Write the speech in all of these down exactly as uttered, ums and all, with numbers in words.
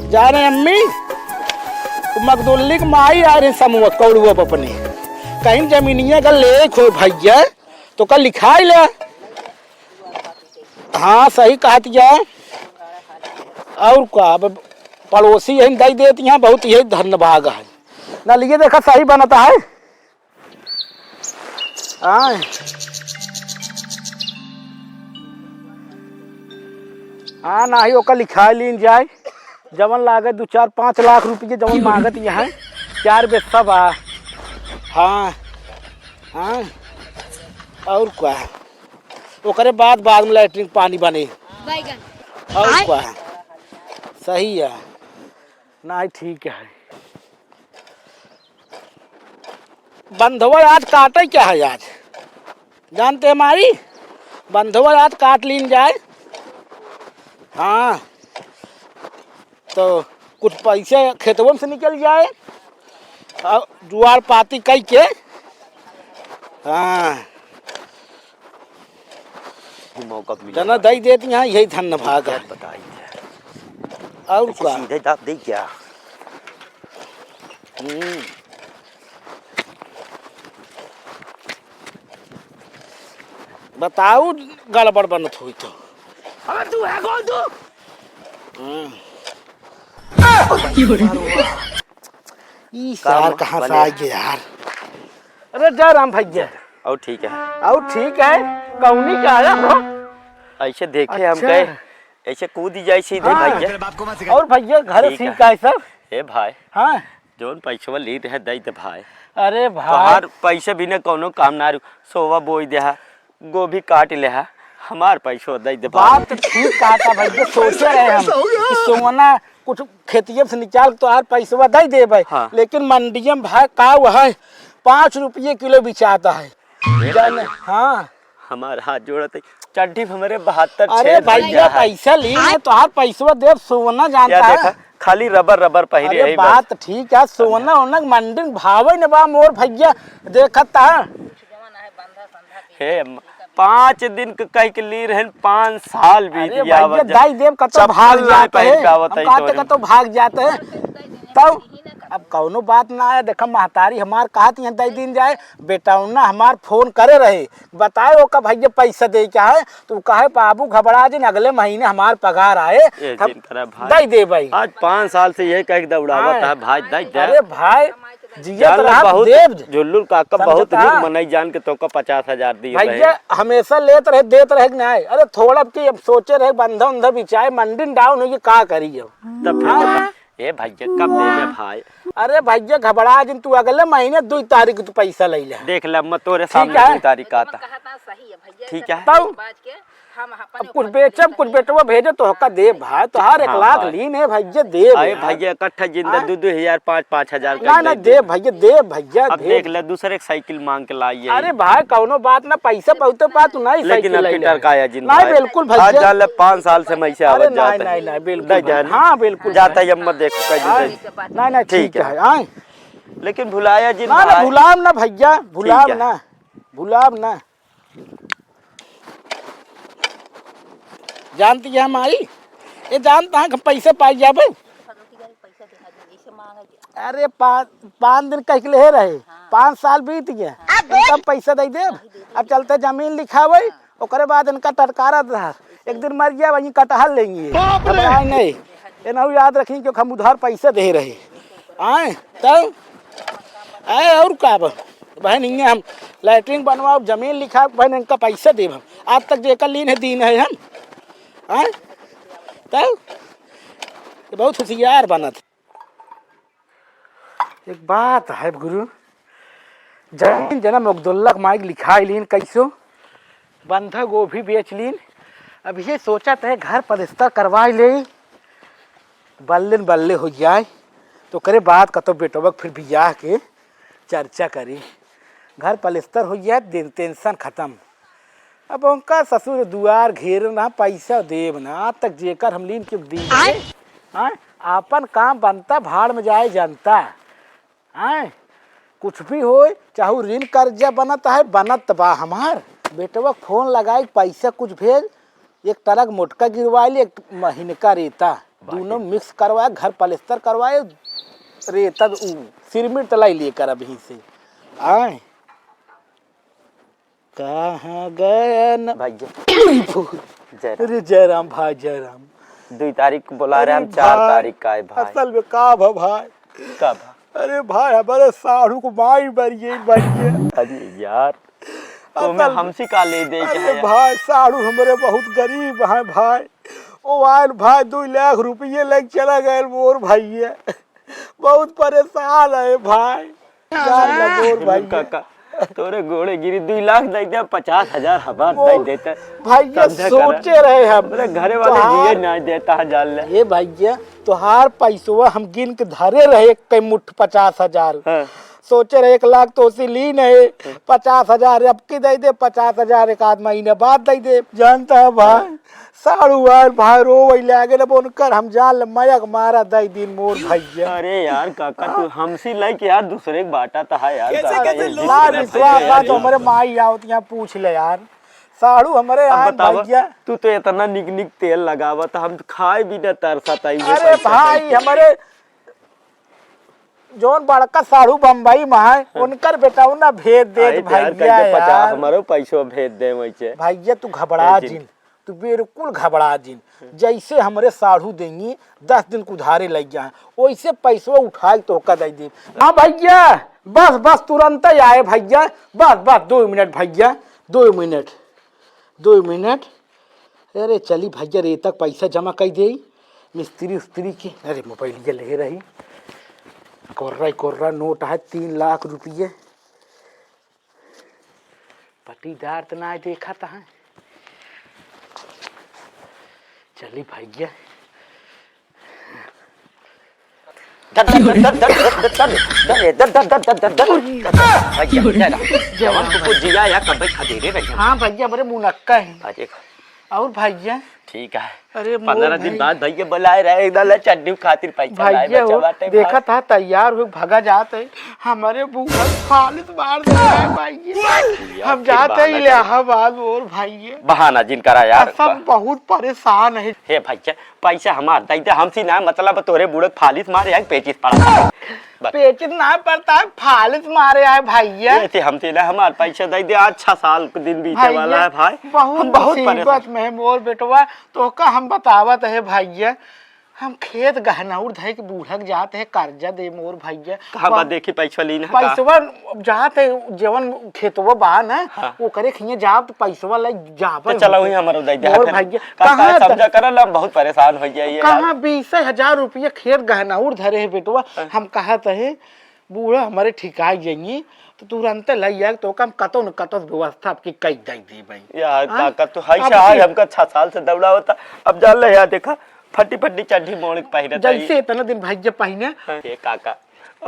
जा रहे अम्मी, मगदुल्ली के माई आ रहे समूह कौड़ुआ अपने, कहीं जमीनिया का ले खो भैया, तो कल लिखाई ले। हाँ, सही कहत या। और का, अब पड़ोसी यही दई देत यहाँ, बहुत यही धन्यभाग है। ना लिए देखा, सही बनता है। हाँ। हाँ, नाही ओका लिखाई लीन जाए, जवन लागे दो चार पाँच लाख रुपये, जवन मांगत यहाँ चार बे सब आ। हाँ, हाँ, और का, ओकरे बाद, बाद में लैट्रिन पानी बने। बैगन। और का, सही है, नाही ठीक है। बंधवा आज काटे क्या है आज? जानते हैं माई, बंधवा आज काट लीन जाए। हाँ, तो कुछ पैसे खेतवन से निकल जाए और जुआड़ पाती कई के। हाँ, ये मौका मिला जना है। दई देती हैं, यही धन्य भाग है। बताइए। और ऐसे का? सीधे दाब दे क्या? हम्म। बताऊ, गड़बड़ बनत हुई तो। अबे तू है कौन तू? हम्म। ई का सार हुआ? कहाँ से आ गया यार? अरे जय राम भैया। और ठीक है। और ठीक है? कौनी का आया हो? ऐसे देखे हम अच्छा। कहे, ऐसे कूद जाए सीधे हाँ। भैया। और भैया घर ठीक ठीक है। है सब? ए भाई। हाँ। जौन पैसवा ली रहे, दई दे भाई। अरे भाई। तोहार पैसे बिना कौनो काम ना रुक। सोवा बोई देहा, गोभी काट लेहा, हमार पैसवा दई दे भाई। बात ठीक कहता भैया, सोचे रहे हम कि सोना कुछ खेतिया से निकाल के तोहार पैसवा दई देबे। हाँ। लेकिन मंडिया में भाई का हुआ है, पाँच रुपये किलो बिचाता है। जाने, हाँ। हमार हाथ जोड़त है, चड्ढी पे हमरे बहत्तर अरे छेद भैया, भैया है। पैसा ली है, तोहार पैसवा देब, सोना जानता क्या है। देखा, खाली रबर, रबर पहिरे अरे यही बस। बात ठीक है, सोना ओना मंडी में भावे न बा मोर भैया, देखत है। हे, म-, पाँच दिन के कह के ली रहन, पाँच साल बीत अरे गया, भैया, आवत जा। दाई देव कतो चप्पल भाग नहीं जात पहन है। के आवत हम है कहते तोरे कतो में। भाग जात है। तब अब कौनो बात ना है, देखा महतारी हमार कहत यहाँ दई दिन जाए, बेटौना हमार फोन करे रहे, बताए ओका भैया पैसा दे क्या है, तो कहे बाबू घबरा जिन, अगले महीने हमार पगार आए, ए, तब जिन करा भाई। दई दे भाई। आज पाँच साल से ये कह के दौड़ावत हाँ। है, भाई दई दे। अरे भाई, जियत जान लो, रहा बहुत देव। झुल्लुल काका बहुत समझता? नीक मनई जान के तोका पचास हजार दिए रहे। भैया हमेशा लेत रहे, देत रहे कि नहीं? अरे थोड़ा अब की अब सोचे रहे, बंधा उंधा बिचाए, मंडी डाउन होई, का करी अब? तब फिर हाँ? बता, ए भैया कब देबे भाई? अरे भैया घबरा जिन, तू अगले महीने दुई तारीख तू पैसा ले ले। देख ले, मैं तोरे ठीक सामने है। दुई तारीख का आता। कहता सही है भैया, ठीक है। तब बाज के हम अपन अब कुछ बेचब, कुछ बेटवा भेजे तो हका देब भाई, तोहार एक हाँ लाख भाई। लीन है भैया, देब अरे यार। भैया, इकट्ठा जिंदा हाँ? दू दू हजार, पाँच पाँच हजार ना, का ना, दे देब देब। भैया, देब भैया, अब देब। देख ले, दूसरे एक साइकिल मांग के लाई है। अरे भाई, कौनो बात ना, पैसा बहुते पा, तू नहीं लेकिन साइकिल अब लाई की ले। टरकाया जिन नहीं, भाई। बिल्कुल आज भैया। जान ले, पाँच साल से मैं इसे अरे आवत नहीं, जात है। नहीं, नहीं, बिल्कुल नहीं भाई। जान। हाँ, बिल्कुल जाता भाई। है, अब मत देखो, कह हाँ, दे। नहीं, नहीं, ठीक ठीक है। है, आए। लेकिन भुलाया जिन ना, ना, भाई। भुलाम ना भैया, भुलाम ठीक है। ना, भुलाम ना। जानती है माई, ये जानता है कि हम पैसे पाई जाबे। अरे पाँच, पाँच दिन कह के ले रहे, हाँ। पाँच साल बीत गया, हाँ। इनका हम पैसा दे देब। अब चलते जमीन लिखावे, हाँ। ओकरे बाद इनका टटकारा रहा, एक दिन मर गया, वहीं कटहल लेंगे। बाप रे! घबराए नहीं, ये ना याद रखिए क्योंकि हम उधार पैसे दे रहे। आए, तब? आए, और का बा? बहन, हियाँ हम लैट्रिन बनवाओ, जमीन लिखा, बहन, इनका पैसा देब हम। आज तक जेकर लीन है, दीन है हम। आए? तब? ये बहुत होशियार बनत। एक बात है गुरु, जमीन जना मगदुल्ला के माइक लिखाई लीन कैसो, बंधा गोभी बेच लीन। अब ये सोचत है घर पलस्तर करवाई ले, बल्ले न बल्ले हो जाए, तो करे बात कतो बेटवा के फिर बियाह के चर्चा करी। घर पलस्तर हो जाए, दिन टेंशन खत्म। अब उनका ससुर दुआर घेर ना, पैसा देब ना, आज तक जेकर हम लीन के दी आय? हाँ, आपन काम बनता, भाड़ में जाए जनता। आय, कुछ भी होय, चाहे ऋण कर्जा बनत है, बनत बा हमार। बेटवा फोन लगाई, पैसा कुछ भेज, एक ट्रक मोटका गिरवाई ले, एक महीन का रेता। बाटे। दोनों mix करवाए, घर पलस्तर करवाए, रेता उ सिरमिट तलाई लेकर अभी से। आए। कहाँ गया न भैया। जय राम। अरे जय राम भाई, जय राम। दुई तारीख को बोला रहे अरे हम, चार भाई, तारीख का है भाई। असल में का भा भाई? का भा? अरे भाई, हमारे साढ़ू को माई मर गई, मर गई। अरे यार, तो मैं असल में हमसे का ले दे के अरे है? भाई, साढ़ू हमारे बहुत गरीब हैं भाई। ओ आयल भाई, दो लाख रुपये लेके चला गए मोर भैया। बहुत परेशान है भाई। जान ले मोर भैया। काका, तोरे गोड़े गिरी, दुई लाख दे दे, पचास हजार हमार दे देते। भैया, समझा करा। सोचे रहे हम। तोरे घरे वाले तोहार जिए ना देता है, जान ले। ये भैया, तोहार पैसवा हम गिन के धरे रहे, एक मुठ पचास हजार। हाँ। सोचे रहे, एक लाख तो उसी ली नहीं, हाँ। पचास हजार अब की दे दे, पचास हजार एक आध महीने बाद दे दे। जानता है भाई, हाँ। साढ़ू आयल भाई, रोवै लागे, अब उनकर हम जान ले, मयक मारा दई दिन मोर भैया। अरे यार काका, तू हमसे लाइक यार, दूसरे के बाटा तो है यार, कैसे, काका, कैसे ये लोग ना, दूसरे विश्वास पे बा यार, तो ये हमरे माई आवत यहाँ पूछ ले यार। साढ़ू हमरे अब आयल बतावा, भैया। तू तो इतना निक निक तेल लगावत, हम खाए भी ना तरसत आई, अरे भाई, हमरे जौन बड़का साढ़ू बम्बई में है, हाँ। उनकर बेटवा ना भेज देत अरे यार, भैया कहीं तो पचास यार। हमारो पैसो भेज दे वैसे। भैया, तू घबरा ए, जिन। जिन, तू बिल्कुल घबरा जिन। हम्म। जैसे हमरे साढ़ू देंगी, दस दिन के उधारे लग जाए, वैसे पैसवा उठाए तो का दे दे। हाँ भैया, बस, बस, तुरंत ही आए भैया, बस, बस, दो मिनट भैया, दो मिनट, दो मिनट। अरे चली भैया, रे तक पैसा जमा कर दे मिस्त्री उस्त्री के। अरे मोबाइल ये ले रही, कोर्रा कोर्रा नोट है, तीन लाख रुपये। पटीदार तो ना देखा था। चली भैया। धर, धर, धर। भैया, जरा, जवान को कुछ जिया या कब खदेरे रहे। हाँ भैया, हमरे मुनक्का है। अरे। और भैया? ठीक है। अरे मोर पंद्रह दिन भाई। बाद भैया बुलाए रहे, एकदम ले चड्डी खातिर पैसा लाए भैया बच्चा हो, बाटे देखा भाई। था तैयार हो भगा जात है। हमरे बूढ़ा फालिस मार दे रहा है भैया। यार, हम फिर जाते बहाना ही कर। इलाहाबाद और भैया। बहाना जिन करा यार। कसम बहुत परेशान है। हे भैया, पैसा हमार दे दे, हमसे ना मतलब, तोरे बूढ़े फालिस मारे आए, पेचिस पड़ा। बस। पेचिस ना पड़ता है, फालिस मारे आए भैया। ऐसे हमसे ना, हमार पैसा दे दे, अच्छा साल के दिन बीते भैया, वाला है भाई। बहुत हम बहुत मुसीबत परेशान। में है मोर बेटवा, तोहका हम बतावत है भैया, हम खेत गहनौर धइ के बूढ़क जात है, कर्जा दे मोर भैया। कहाँ बा बा-, देखी पैसवा लीन है का? पैसवा जात है, जवन खेतवा बा ना, हाँ। ओकरे खिया जाब त पैसवा ले जाबे तो चला होते। वही हमरो दे दे, मोर फिर भैया, का, का कहाँ त-, समझा करल, हम बहुत परेशान हो जाइए यार। कहाँ बीस हजार रुपया खेत गहनौर धरे है बेटवा, हाँ। हम कहत है, बूढ़ा हमरे ठिकाई जाइए, तो तुरंते लइ आए, तो ओका हम कतौ न कतौ व्यवस्था आपकी कई दे देबे। यार, हाँ? काका, तू है अब से आज की हमका छह साल से दौड़ावता। अब जान ले यार, देखा, फटी फटी चड्ढी मोड़ के पहिरत है। जैसे इतना दिन भैया पहिने। हाँ, ये काका,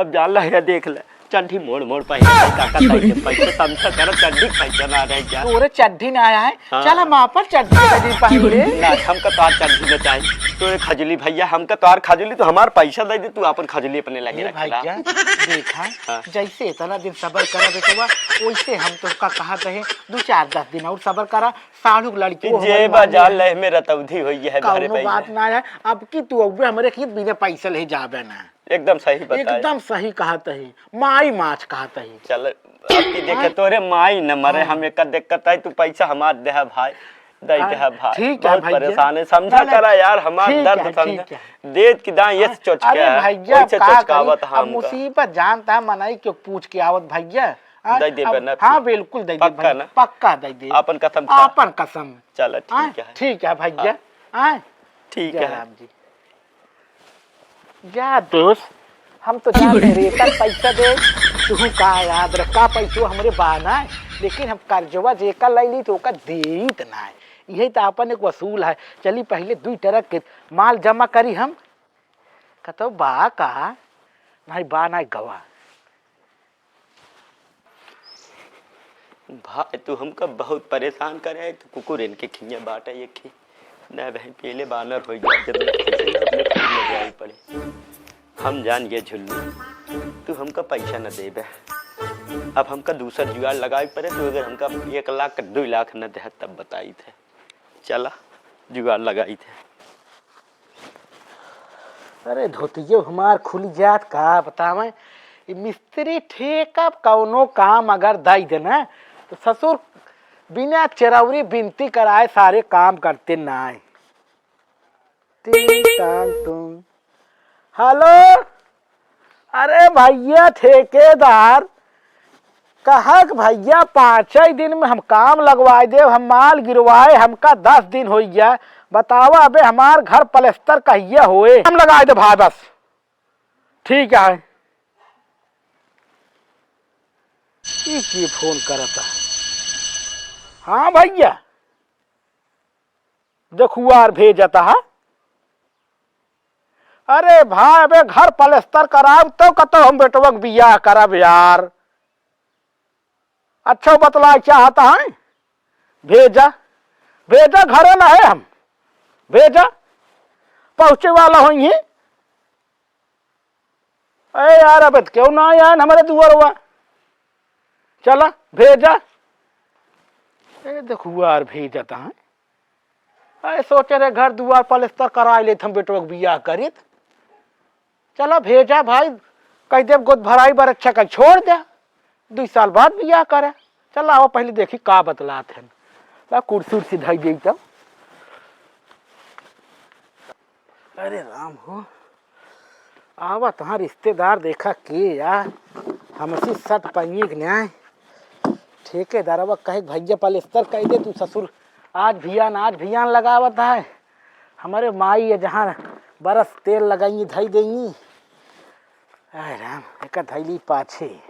अब जान ले यार, देख ले, चड्ढी मोड़ मोड़ पहिरत है, काका, तैसे पैसे समझा कर चड्ढी पैसा ना रह जा। तोरे चड्ढी ना आया है? हाँ। चल, हम आपन चड्ढी दे दी पहले। ना, हमका तोहार चड्ढी न चाही। तोरे खजुली भैया, हमका तोहार खजुली, तू हमार पैसा दे दे, तू आपन खजुली अपने लगे ए रख ला। भैया, देखा, हाँ। जैसे इतना दिन सबर करा बेटवा, वैसे हम तोहका कहत है, दो चार दस दिन और सबर करा, साढ़ू के लड़की कि वो जे हमारी बा मामी जान है। ले, में रतौधी होई है, धरे कौनो पे बात है। ना है, अब की तू अउबे हमरे खेत बिना पैसा ले जाबे ना। एकदम सही बताए। एकदम सही कहत है, माई माछ कहत है। चल, अब की देखे हाँ। तोरे माई न मरे, हाँ। हम एक दिक्कत आई, तू पैसा हमार देहा भाई, दे हाँ, देहा भाई। ठीक है बहुत भैया। परेशान है, समझा ना, ना, करा यार, हमार ठीक दर्द है, समझा। ठीक है। देत की दाएं ये हाँ, चोचका अरे है, भैया, वैसे का चोचकावत करी? हम अब का। मुसीबत जानता है, मनई क्यों पूछ के आवत भैया? हाँ, दे देबे अब, ना हाँ, फिर। बिल्कुल दे देब पक्का भैया, ना? पक्का दे देब। आपन कसम खा। आपन कसम। चल, ठीक हाँ, है। ठीक है भैया। हाँ। हाँ। ठीक जय है। राम जी। जा दोस्त, हम तो जाते रेता पैसा दे, तू का याद रख, का पैसो हमरे बहाना है, लेकिन हम कर्जवा जेका लइ ली तो ओका देइत ना है। यही तो आपन एक वसूल है। चली पहले दुई ट्रक के माल जमा करी हम। कतो बा का? नहीं बा, नहीं गवा। भाई, तू हमका बहुत परेशान करे है, तू कुकुर इनके खिया बाटे ये खी। ना भाई, पहले बानर हो गया, जब मैं पैसे ना अपने खिया जाए पड़े। हम जान गए झुल्लू, तू हमका पैसा न देबे। अब हमका दूसर जुगाड़ लगावे पड़े, तू अगर हमका एक लाख, दो लाख न दे, तब बताई थे। चला, जुगाड़ लगाई थे। अरे धोतियो हमार खुल जात, का बतावें। ई मिस्त्री ठेका कौनो काम अगर दई देना, तो ससुर बिना चरौरी बिनती कराए सारे काम करते नाय। टिंग टांग टुंग। हेलो, अरे भैया ठेकेदार, कहा कि भैया पाँच ही दिन में हम काम लगवाए देब, हम माल गिरवाए, हमका दस दिन होइ गया। बतावा अबे हमार घर पलस्तर कहिया होए? हम लगाए दे भाई बस। ठीक है। ई की फोन करता? हाँ भैया, देखुआर भेजता है। अरे भाई, अबे घर पलस्तर कराब तो कतो हम बेटवा के बियाह करब यार। अच्छा बतला चाहता है, भेजा, भेजा, घरे ना है हम, भेजा, पहुँचे वाला होइहीं। अरे यार, अब क्यों ना आया हमरे दुआरवा? चला, भेजा। ए, देखुआर भेजत हैं। अरे, सोचे रहे घर दुआर पलस्तर कराए लेत हम बेटवा के बियाह करित। चला, भेजा भाई, कह देब गोद भराई बर अच्छा कर छोड़ दे, दुई साल बाद बियाह करे। चला, आवा पहले देखी का बतलात हैं। ला, कुर्सी उर्सी धई देई तब। अरे राम हो, आवा तहाँ रिश्तेदार देखा के यार, हमसी सट पाइए के न्याय। ठेकेदारवा कहे, "भैया पलस्तर कह दे तू ससुर, आज भियान, आज भियान लगावत है।" हमरे माई ये जहाँ बरस तेल लगाई धई देई। आय राम, एका धैली पाछे।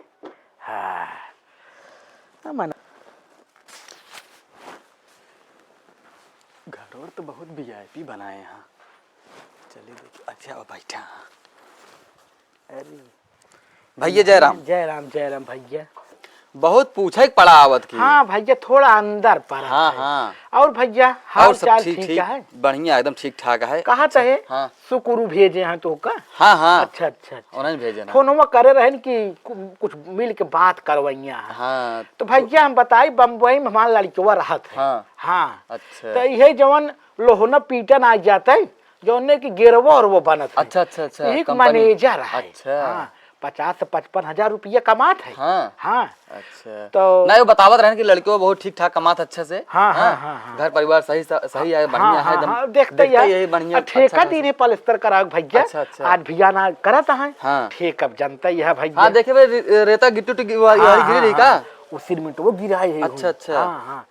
हाँ। अमन। घर और तो बहुत वीआईपी बनाए हैं। चलिए देखिए, अच्छा, अब बैठा। अरे। भैया, जय राम। जय राम, जय राम भैया। बहुत पूछे के पड़ा आवत की। हाँ भैया, थोड़ा अंदर पर हाँ, है। हाँ। और भैया, हाल और सब चाल ठीक, ठीक ठीक, है? बढ़िया, एकदम ठीक ठाक है। कहा अच्छा, तहे हाँ। सुकुरु भेजे हैं तो का? हाँ, हाँ। अच्छा, अच्छा, अच्छा। उन्हें भेजे ना। फोनवा करे रहन कि कु-, कुछ मिल के बात करवैया है। हाँ, तो तो भैया, हम बताई, बम्बई में हमार लड़कवा रहत है। हाँ। हाँ। अच्छा। तो यही जवन लोहना पीटन आ जाते, जौने की गेरवा और वो बनत है। अच्छा, अच्छा, अच्छा, यही कंपनी। मैनेजर है। अच्छा। हाँ, पचास से पचपन हजार रुपया कमात है। हाँ। हाँ। अच्छा। तो नहीं, वो बतावत रहन कि लड़कियों बहुत ठीक ठाक कमात अच्छा से। हाँ, हाँ, हाँ, हाँ, हाँ। घर परिवार सही स-, सही है, हाँ, बढ़िया है, हाँ, एकदम हाँ, देखते देखते ही है। यही बढ़िया, आ, ठेका अच्छा दिन है पलस्तर करावे भैया। अच्छा, अच्छा। आज भियान करत है। हाँ। ठेका अब जनता ही है भैया। हाँ, देखे भाई, रे-, रेता गिट्टी उट्टी गिरा-, हाँ, गिरी हाँ, रही का? हाँ। वो सीमेंट वो गिराए है। अच्छा, अच्छा। हाँ, हाँ।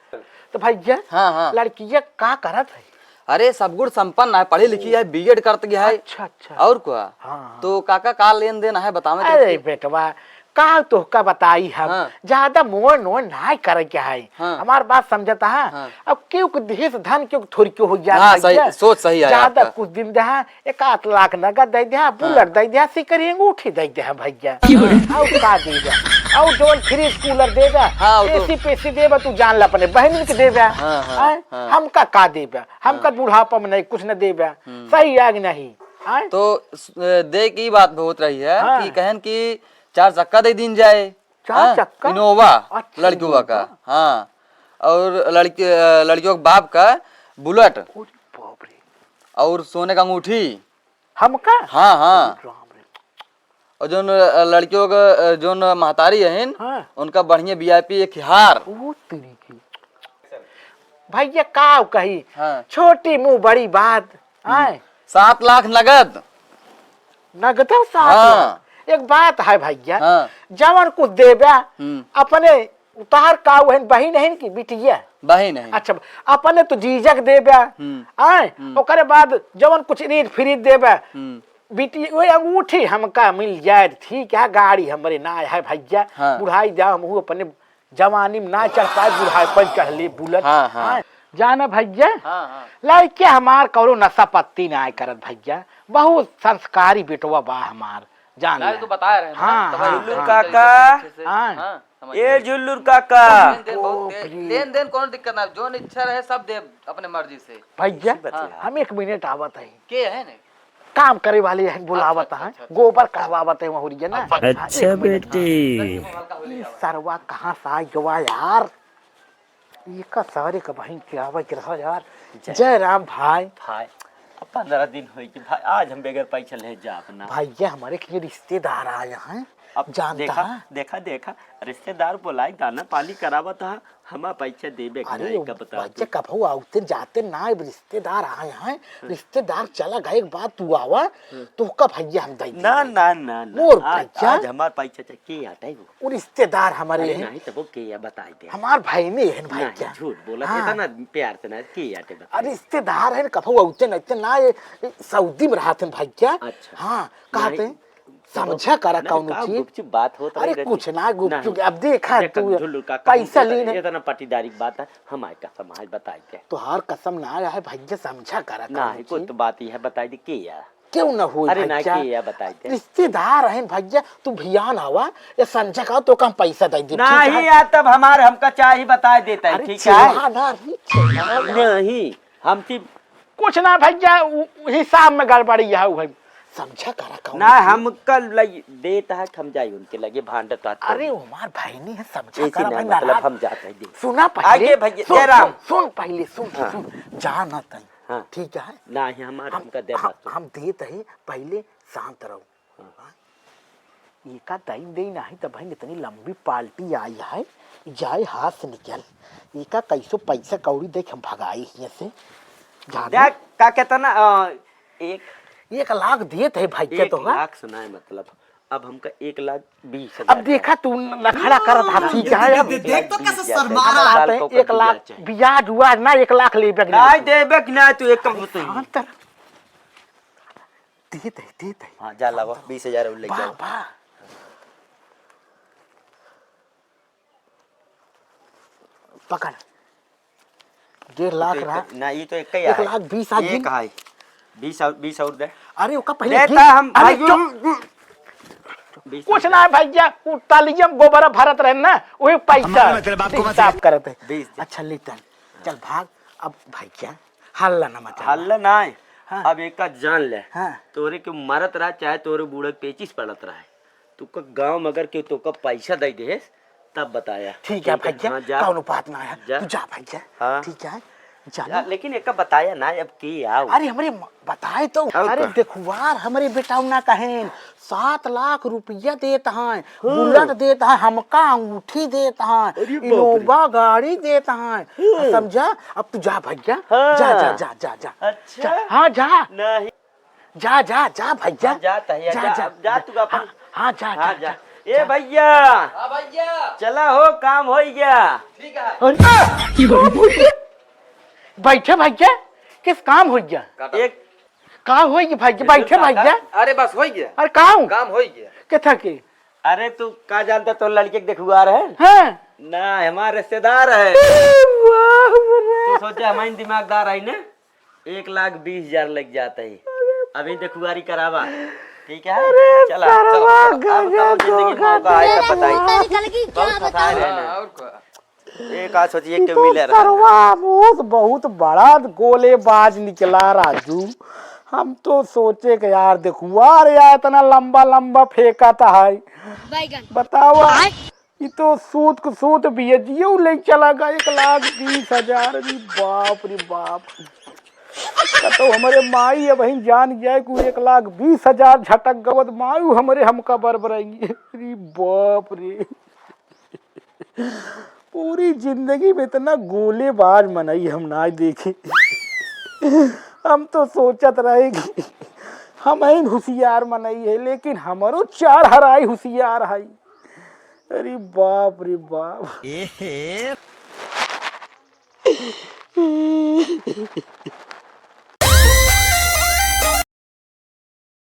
तो भैया, हाँ, हाँ। लड़किया का करत है? अरे, सब गुण संपन्न है, पढ़ी लिखी है, बीएड करत गया है। अच्छा, अच्छा। और का? हाँ, हाँ। तो काका, का लेन देन है, बतावे तो अरे एक बेटवा, का तोहका बताई हम? हाँ। ज्यादा मोर नोर नाय करे के है। हाँ। हमार बात समझता है? हाँ। अब क्यों के देश धन क्यों थोड़ी क्यों हो जात हाँ, है सही, क्या? सोच सही है ज्यादा आपका। कुछ दिन दे, एक आध लाख नगद दे दे, हाँ। बुलेट दे दे, सिकरी अंगूठी दे दे भैया। क्यों रे? और का दे दे? और जवन फ्रिज कूलर दे दे, हाँ, वो तो एसी पेसी दे दे, तू जान ले अपने बहन के दे दे। हाँ, हाँ, हैं? हाँ। हमका का देबे? हमका हाँ। बुढ़ापा में नहीं कुछ न देबे। हम्म। सही आग नहीं। हैं? तो स-, दे की बात बहुत रही है हाँ। कि कहन कि चार चक्का दे दीन जाए। चार हाँ? चक्का? इनोवा, अच्छा, लड़कियों का। इनोवा। हाँ। और लड़के, अ, लड़कियों के बाप का बुलेट। अरे बाप रे। और सोने का अंगूठी। हमका? हाँ, हाँ। अरे राम रे। और जोन, अ, लड़कियों का, अ, जोन महतारी हइन, हाँ। उनका बढ़िया वीआईपी एक हार। ओ तेरी की। भैया का कही? हाँ। छोटी मुंह बड़ी बात। हम्म। आए। सात लाख नगद। नगदो सात हाँ। लाख। एक बात है भैया, हाँ। जवन कुछ देबे, हम्म। अपने उतार का उहन बहिन हइन कि बिटिया? बहिन हइन। अच्छा, अपने तो जीजक देबे, हम्म। आए, हम्म। ओकरे बाद जवन कुछ रीत फिरीत देबे, हम्म। बिटी, ओए अंगूठी हमका मिल जाए, ठीक है, गाड़ी हमरे ना है भैया, हाँ। बुढ़ाई जा, हमहू अपने जवानी में ना चढ़ पाए, बुढ़ापन चढ़ ले बुलेट। हाँ, हाँ। हाँ, जाना भैया, हाँ, हाँ। लड़के हमार कौनो नशा पत्ती ना करत भैया, बहुत संस्कारी बेटवा बा हमार, जान नहीं, ले। तो बताए रहे हैं हाँ, ना, तो हाँ, भाई, जुल्लुर हाँ। काका। अच्छे से, हाँ। हाँ, समझ ए गए। जुल्लुर काका। लेन देन बहुत ओ, दे-, प्रिय। लेन देन कौनो दिक्कत ना, जोन इच्छा रहे सब दे अपने मर्जी से। भैया, ऐसी बात है। हाँ। हम एक मिनट आवत है। के है ने? काम करे वाले हैं, बुलावत अच्छा, हैं, अच्छा, अच्छा। गोबर कढ़वावत हैं वहुरिया ना। अच्छा, हाँ, अच्छा एक मिनट। बेटी। ई सरवा कहाँ से आ गवा यार? ई का सारे का बहिन के आवे के रहा यार। जय जय राम भाई। भाई। अब पन्द्रह दिन होई कि भाई, आज हम बगैर पैसा ले जाब ना। भैया, हमरे के रिश्तेदार आए हैं, अब जानता देखा, है? देखा, देखा, रिश्तेदार बोलाई, दाना पानी करावत है, हमा पैसा देबे के अरे, नहीं, का बता भैया, तू? कभू आउते जाते ना, अब रिश्तेदार आए हैं, रिश्तेदार चला गए के बाद तू आवा, तो का भैया हम दे ना, देबे। ना, ना, ना। मोर आज, भैया। आज हमार पैसा चाहिए, के आटे वो? वो रिश्तेदार हमारे अरे हैं। नहीं, तब वो के या बताई दे। हमार भाई नहीं है भाई नहीं, क्या? झूठ बोला, हाँ। इतना प्यार से ना, के आटे बताई अरे दे। रिश्तेदार है, कभू आउते नहीं, इतना ये, ये सऊदी में रहते हैं भाई क्या? अच्छा। हाँ, कहते नहीं, हैं, समझा करा नहीं, कौनो का चीज। गुपचुप बात होत अरे रही कुछ रहती। ना गुपचुप, नहीं। अब देखा देख, तू झुल्लू का पैसा कहूँ ली नहीं। इतना पटीदारी की बात है, हमारे कसम आज बताई दे। तोहार कसम ना आया है भैया, समझा करा नहीं, कौनो कोई चीज। तो बात ही है, बताई दे के या। क्यों ना होई अरे ना भैया? के या बताई दे। रिश्तेदार हैं भैया, तू भियान आवा या संझा का तो कम पैसा दे दे, ठीक नहीं है? यार, तब हमारे हमका चाही बताई देता है, अरे ठीक है? चिल्ला ना रे, चिल्ला ना। नहीं, हम ती कुछ ना भैया, उ, उ हिसाब में गड़बड़ी है, उ है। समझा करा कौन ना, चीज? हमका लग देता है, हम जाई उनके लगे भांडत बात अरे करी। हमार भाई नहीं है, समझा ऐसे करा ना, भाई, मतलब नाराज। हम जाते हैं, देख। सुना पहले, आगे भैया, सुन, जयराम। सुन, सुन पहले, सुन, हाँ। सुन, जा ना तई। हाँ। ठीक है? ना, ये हमार हम, हमका दे हम, बात सुन। हम देत है, पहले शांत रहो। हाँ। हाँ? एका दई दे नाही त भाई इतनी लंबी पार्टी आई है, जाए हाथ से निकल। एका कैसो पैसा कौड़ी देख हम भगाई हियां से। जाना? देख, का कितना, अ, एक एक लाख देत है भाई के एक तो, हाँ? लाख सुनाए मतलब, अब हमका एक लाख बीस हजार अब देखा तू नखड़ा करत हाथी का है अब। दे-, देख तो कैसे एक लाख बीस हजार शर्मा रहा है। साल को एक लाख ब्याज चाहिए। ब्याज उआज ना, एक लाख लेबे के नहीं नहीं। देबे कि नहीं, तू एक काम बताइए। शांत रह। दे दे, दे दे। हाँ, जा लावा, बीस हजार और ले बा, जाओ। बा। पकड़। डेढ़ लाख तो एक, रहा। ना, ये तो एक ही एक है। लाख बीस आ एक गिन। है। बीस और, बीस और दे। अरे, ओका पहले देता गिन। हम, अरे, भाई, चुप। बीस कुछ और ना है भैया, उ तालियम गोबर भरत रहे ना, वही पैसा हमारे मतलब आपको मत हिसाब करत है। बीस दे। अच्छा, ले चल। चल भाग, अब भैया, हल्ला ना मचा। हल्ला ना है। हाँ। अब एक का जान ले। हाँ। तोरे के मरत रहा, चाहे तोरे बूढ़े पेचिस पड़त रहा है। तू का गाँव में अगर केहू तोका पैसा दे देस, तब बताया। ठीक है ठीक है, भैया, हाँ, जा। कौनो बात ना है। जा। तू जा भैया। हाँ। ठीक है, जा जा, ना। लेकिन एका बताया ना, अब के आओ। अरे, हमरे म-, बताए तो। और अरे, का? देखुआर हमरे बेटाऊ ना कहेन, सात लाख रुपया देत हैं, हाँ। बुलेट देत हैं, हमका अंगूठी देत हैं, अरे बाप रे। इनोवा गाड़ी देत हैं। हाँ। समझा? अब तू जा भैया, हाँ। जा, जा, जा, जा, जा। अच्छा। जा, हाँ, जा। नहीं। जा, जा, जा भैया। हाँ, जा तहिया, जा, जा, जा, अब जा जा। तू अपन। हाँ, हाँ, जा, हाँ, जा, जा। जा, ए जा। भैया। हाँ भैया। चला हो, काम होइ गया। ठीक है। अरे, बैठे भैया, किस काम होइ गया? काटा। एक का होइ गया भैया? बिल्कुल बैठे काटा। भैया। अरे बस होइ गया। अरे काम? काम होइ गया। किथा के? अरे तू का जानता, तो लड़के के देखुआर है? हाँ। ना, हमारे रिश्तेदार है। अरे वाह रे। तू सोचे हमारे दिमागदार है ना? एक लाख बीस हजार लग जाता है। अभी देखुआरी करावा, ठीक है? अरे चला, सरवा चला, चला। अब गजब तो जिंदगी धोखा मौका आए दिया तब बताई। रे। बहुत फंसाए रहे ना। हाँ, और का? ये का सोचिए ई के तो मिले रहा। सरवा बहुत, बहुत बड़ा गोलेबाज निकला राजू। हम तो सोचे कि यार देखुआर यार इतना लंबा लंबा फेंकत है। बैगन। बतावा। आय। ई तो सूत क सूत बियजियो ले चला गा एक लाख बीस हजार। अरे बाप रे बाप। कतो हमरे माई अबहिं जान जाए कि एक लाख बीस हजार झटक गवत मायू हमरे हमका बरबराई। अरे बाप रे। पूरी जिंदगी में इतना गोलेबाज मनई हम ना देखे। हम तो सोचत रहे कि हमहिन हुसियार मनई है, लेकिन हमरो चार हराई हुसियार है। अरे बाप रे बाप। एहे।